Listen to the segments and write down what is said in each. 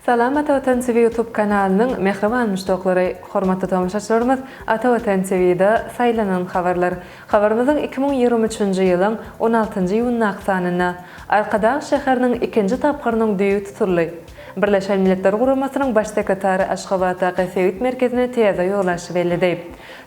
Salam Ata Watan TV YouTube kanalynyň mähriban muşdaklary, hormatly tomaşaçylarymyz Ata Watan TVda saýlanan habarlar. Habarymyzyň 2023-nji ýylyň 16-njy iýundaky sanynda Arkadag şäheriniň ikinji tapgyrynyň düýbi tutuldy. Birleşen Milletler Guramasynyň Baş sekretary Aşgabatdaky sebit merkezine täze ýolbaşçy belledi.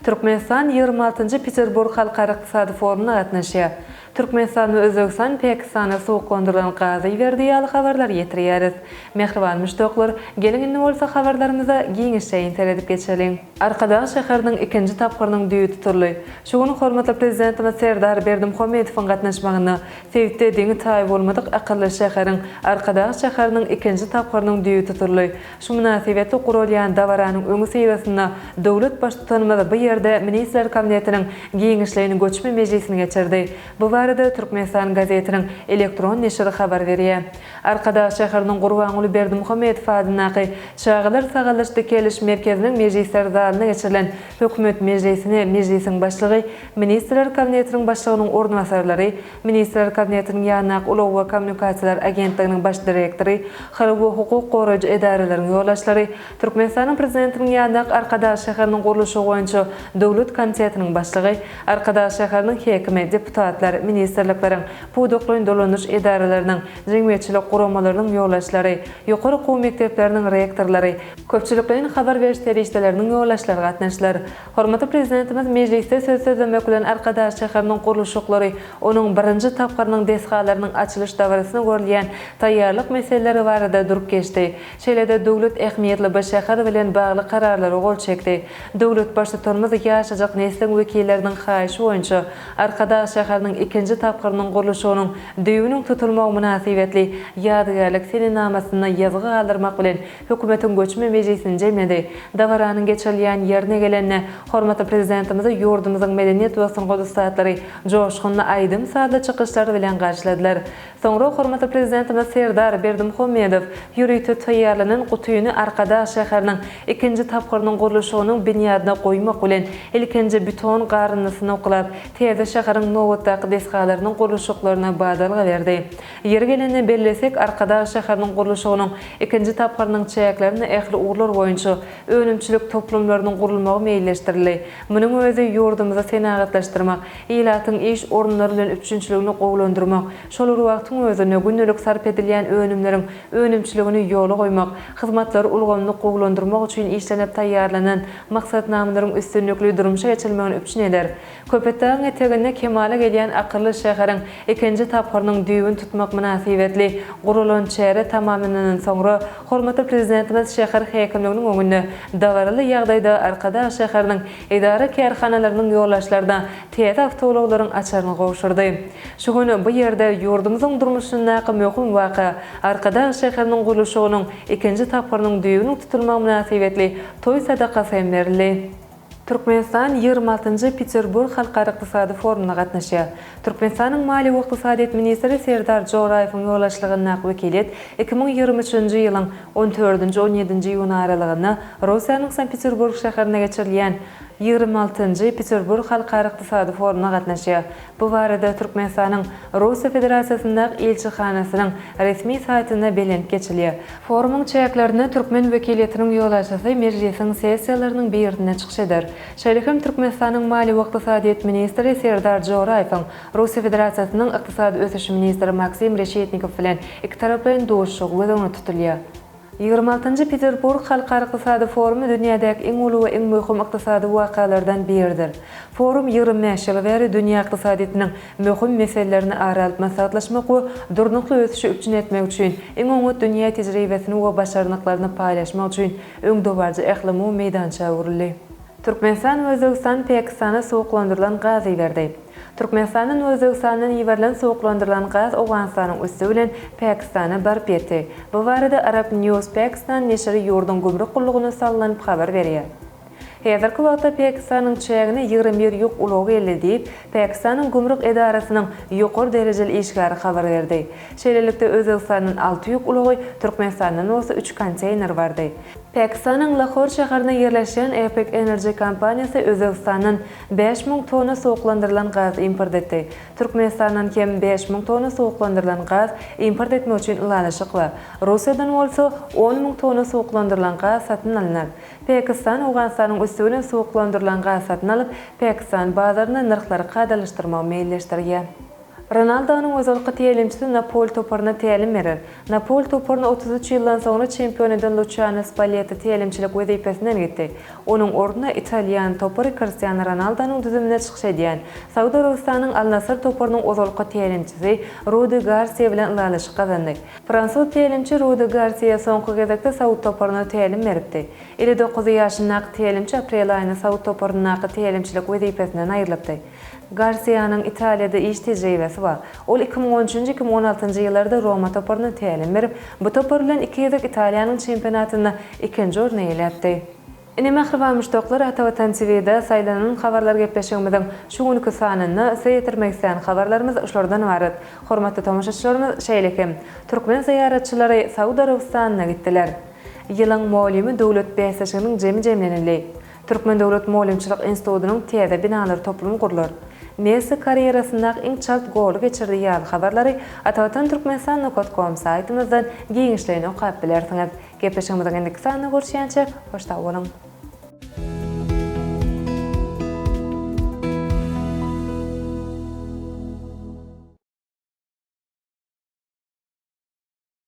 Türkmenistan 26-njy Peterburg halkara ykdysady forumyna gatnaşýar. Türkmenistan we Özbegistan Pakistana suwuklandyrylan gazy iberdi ýaly habarlary ýetirýäris. Mähriban muşdaklar, geliň indi bolsa habarlarymyza giňişleýin seredip geçeliň. Arkadag şäheriniň ikinji tapgyrynyň düýbi tutuldy. Şu gün hormatly Prezidentimiz Serdar Berdimuhamedowyň gatnaşmagynda sebitde deňi-taýy bolmadyk akylly şäheriň, Arkadag şäheriniň ikinji tapgyrynyň düýbi tutuldy. Şu mynasybetli guralýan dabaranyň öňüsyrasynda döwlet Baştutanymyz bu ýerde Ministrler Kabinetiniň giňişleýin göçme mejlisini geçirdi. Bu barada Türkmenistan gazetiniň elektron neşiri habar berýär. Arkadag şäheriniň Gurbanguly Berdimuhamedow adyndaky Çagalar sagaldyş-dikeliş merkeziniň mejlisler zalynda geçirilen Hökümet mejlisine Mejlisiň Başlygy, Ministrler Kabinetiniň Başlygynyň orunbasarlary, Ministrler Kabinetiniň ýanyndaky Ulag we kommunikasiýalar agentliginiň baş direktory, harby we hukuk goraýjy edaralaryň ýolbaşçylary, Türkmenistanyň Prezidentiniň ýanyndaky Arkadag şäheriniň gurluşygy boýunça döwlet komitetiniň başlygy, Arkadag şäheriniň häkimi, deputatlar, ministrlikleriň, pudaklaýyn dolandyryş edaralarynyň, jemgyýetçilik guramalarynyň ýolbaşçylary, ýokary okuw mekdepleriniň rektorlary, köpçülikleýin habar beriş serişdeleriniň ýolbaşçylary gatnaşdylar. Hormatly Prezidentimiz mejlisde söz sözlemek bilen Arkadag şäheriniň gurluşyklary, onuň birinji tapgyrynyň desgalarynyň açylyş dabarasyna görülýän taýýarlyk meseleleri barada durup geçdi. Şeýle-de döwlet ähmiýetli bu şäher bilen bagly kararlara gol çekdi. Döwlet Baştutanymyz ýaşajyk nesliň wekilleriniň haýyşy boýunça Arkadag şäheriniň ikinji tapgyrynyň gurluşygynyň düýbüniň tutulmagy mynasybetli ýadygärlik senenamasynda ýazgy galdyrmak bilen Hökümetiň göçme mejlisini jemledi. Dabaranyň geçirilýän ýerine gelende, hormatly Prezidentimizi ýurdumyzyň medeniýet we sungat ussatlary joşgunly aýdym-sazly çykyşlary bilen garşyladylar. Soňra hormatly Prezidentimiz Serdar Berdimuhamedow ýörite taýýarlanan gutyny Arkadag şäheriniň ikinji tapgyrynyň gurluşygynyň binýadyna goýmak bilen, ilkinji beton garyndysyny oklap, täze şäheriň nobatdaky desgalarynyň gurluşyklaryna badalga berdi. Ýeri gelende bellesek, Arkadag şäheriniň gurluşygynyň ikinji tapgyrynyň çäklerinde ähli ugurlar boýunça önümçilik toplumlarynyň gurulmagy meýilleşdirildi. Munuň özi ýurdumyzy senagatlaşdyrmak, ilatyň iş orunlary bilen üpjünçiligini gowulandyrmak, şol bir wagtyň özünde gündelik sarp edilýän önümleriň önümçiligini ýola goýmak, hyzmatlar ulgamyny gowulandyrmak üçin işlenip taýýarlanan maksatnamalaryň üstünlikli durmuşa geçirilmegini üpjün eder. Köpetdagyň eteginde kemala gelýän akylly şäheriň ikinji tapgyrynyň düýbüni tutmak mynasybetli guralan çäre tamamlanandan soňra, hormatly Prezidentimiz şäher häkimliginiň öňünde dabaraly ýagdaýda Arkadag şäheriniň edara-kärhanalarynyň ýolbaşçylaryna täze awtoulaglaryň açaryny gowşurdy. Şu gün bu ýerde ýurdumyzyň durmuşyndaky möhüm waka, Arkadag şäheriniň gurluşygynyň ikinji tapgyrynyň düýbüniň tutulmagy mynasybetli toý sadakasy hem berildi. Türkmenistan 26-njy Peterburg halkara ykdysady forumyna gatnaşýar. Türkmenistanyň maliýe we ykdysadyýet ministri Serdar Joraýewiň ýolbaşçylygyndaky wekiliýet 2023-nji ýylyň on dördünji, on ýedinji iýun aralygynda Russiýanyň Sankt-Peterburg şäherinde geçirilýän 26-njy Peterburg halkara ykdysady forumyna gatnaşýar. Bu barada Türkmenistanyň Russiýa Federasiýasyndaky ilçihanasynyň resmi saýtynda bellenip geçilýär. Forumyň çäklerinde türkmen wekiliýetiniň ýolbaşçysy mejlisiň sessiýalarynyň birinde çykyş eder. Şeýle hem Türkmenistanyň maliýe we ykdysadyýet ministri Serdar Joraýewiň Russiýa Federasiýasynyň ykdysady ösüş ministri Maksim Reşetnikow bilen ikitaraplaýyn duşuşygy göz öňünde tutulýar. 26-njy Peterburg halkara ykdysady forumy dünýädäki iň uly we iň möhüm ykdysady wakalardan biridir. Forum 25 ýyl bäri dünýä ykdysadyýetiniň möhüm meselelerini ara alyp maslahatlaşmak we durnukly ösüşi üpjün etmek üçin iň oňat dünýä tejribesini we başarnyklaryny paýlaşmak üçin öňdebaryjy ählumumy meýdança öwrüldi. Türkmenistan we Özbegistan Pakistana suwuklandyrylan gaz iberdi. Türkmenistandan we Özbegistandan iberilen suwuklandyrylan gaz Owganystanyň üsti bilen Pakistana baryp ýetdi. Bu barada Arab News Pakistan neşiri ýurduň gümrük gullugyna salgylanyp habar berýär. Häzirki wagtda Pakistanyň çägine 21 ýük ulagy geldi diýip, Pakistanyň gümrük edarasynyň ýokary derejeli işgäri habar berdi. Şeýlelikde, Özbegistandan alty ýük ulagy, Türkmenistandan bolsa üç konteýner bardy. Pakistanyň Lahor şäherinde ýerleşýän Epic Energy kompaniýasy Özbegistandan 5000 tonna suwuklandyrylan gaz import etdi. Türkmenistandan hem 5000 tonna suwuklandyrylan gaz import etmek üçin ylalaşyk bar. Russiýadan bolsa 10 müň tonna suwuklandyrylan gaz satyn alnar. Pakistan Owganystanyň üsti bilen suwuklandyrylan gaz satyn alyp, Pakistan bazarynda nyrhlary kadalaşdyrmagy meýilleşdirýär. Ronaldonyň ozalky tälimçisi Napoli toparyna tälim berer. Napoli toparyny 33 ýyldan soňra çempion eden Luçiano Spalletti tälimçilik wezipesinden gitdi. Onuň ornuna italýan topary Kristiano Ronaldonyň düzüminde çykyş edýän Saud Arabystanyň Al-Nassr toparynyň ozalky tälimçisi Rudi Garsiýa bilen ylalaşyk gazandy. Fransuz tälimçi Rudi Garsiýa soňky gezekde saud toparyna tälim beripdi. 59 ýaşyndaky tälimçi aprel aýynda saud toparyndaky tälimçilik wezipesinden aýrylypdy. Garsiýanyň Italiýada iş tejribesi bar. Ol 2013-nji, 2016-njy ýyllarda Roma toparyna tälim berip, bu topar bilen iki gezek Italiýanyň çempionatynda ikinji orny eýeläpdi. Ine mähriban muşdaklar Atavatan TV-de saýlanan habarlar gepleşigimiziň şu günki sanynda size ýetirmek islän habarlarymyz şulardan ybarat. Hormatly tomaşaçylarymyz şeýle hem türkmen zyýaratçylary Saud Arabystanyna gitdiler. Ýylyň mugallymy döwlet bäsleşiginiň jemi jemlenildi. Türkmen döwlet mugallymçylyk institutynyň täze binalar toplumy gurlar. Messi karýerasyndaky iň çalt goly geçirdi ýaly habarlary Atavatan Türkmenistan nokat kom saýtymyzdan giňişleýin okap bilersiňiz. Gepleşigimiziň indiki sanynda görüşýänçäk, hoş sag boluň!